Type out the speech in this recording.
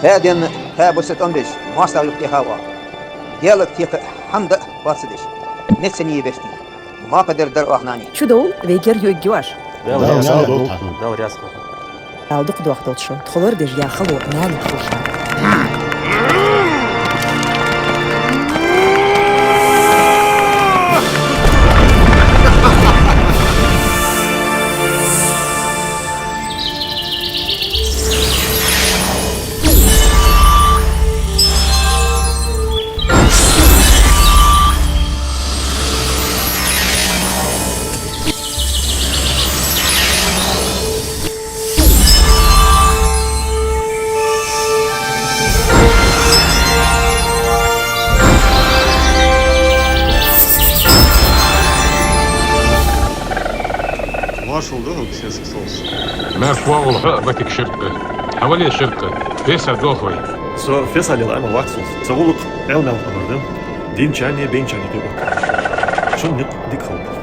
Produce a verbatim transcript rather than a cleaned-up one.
Даь денна, хьа бусалба тӀом беш, моастагӀа юхатеха оаха. Даьлага текха хӀама даа хьоаца деш, меца нийя беш дий. Мапа дер дар оаха, нани. Чудовла, вайгара юггий оаш. Дала раьза хилва. Дала раьза хилва. Дала дукха дохадолда шо, тхо лорадеш я хало нанега хилда шоана. Маршал да хьога, Сесаг Соус. Маьрша воагӀалва хьо а, Ватик Ширкъа. Хьавале, Ширкъа, Фесса дохой. Со Фесса лела Ӏамал вац соз. Са гӀулакх Ӏилманал хабар да. Динчарнеи бейнчарнеи тӀа отт. Шун никъ дика хилба.